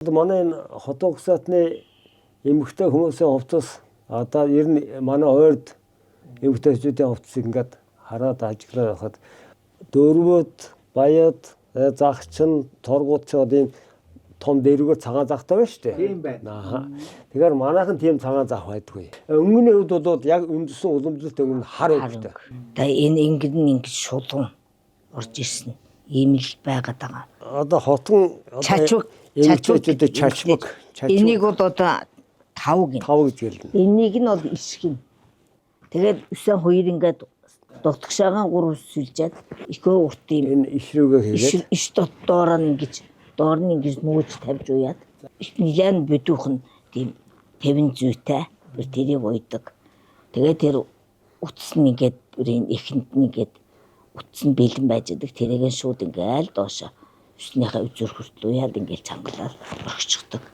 Манай энэ хотон угсаатны эмэгтэй хүмүүсийн хувцас одоо ер нь манай ойрд эмэгтэйчүүдийн хувцсыг ингээд хараад ажиглаад байхад дөрвөөд, баяд, загчин, торгууд ч одоо ийм том дэрвгээр цагаан захтай байна шүү дээ. Тийм байна. Аа. Тэгэхээр манайхан тийм цагаан зах байдгүй. Өнгөний хувьд бол яг үндсэн уламжлалт өнгө нь хар өнгөтэй. Одоо энэ ингэн нь ингэж шулуун орж ирсэн. Ийм л байгаад байгаа. Одоо хотон одоо Чачваг, чачваг эмэгтэйчүүдийн чачмаг, чачмаг Энийг бол одоо тав гин. тав гэж хэлнэ. Энийг нь бол ишгэн. Тэгээд өсөн хоёр ингээд дутгшаагаан гурав сүлжээд ихөө урт юм Энэ иш рүүгээ хийгээд иш дот доороо нь ингэж доор нь ингэж нүүж тавьж уяад их нилээн бүдүүхэн тийм тавин зүйтэй бүр тэрийг уйдаг. Тэгээд тэр утас нь ингээд бүр энэ эхэнд нь ингээд утас нь бэлэн байж байгаа. Тэрийг нь шууд ингээл доошо үснийхээ үзүр хүртэл уяад ингээл чангалаад орхичихдаг.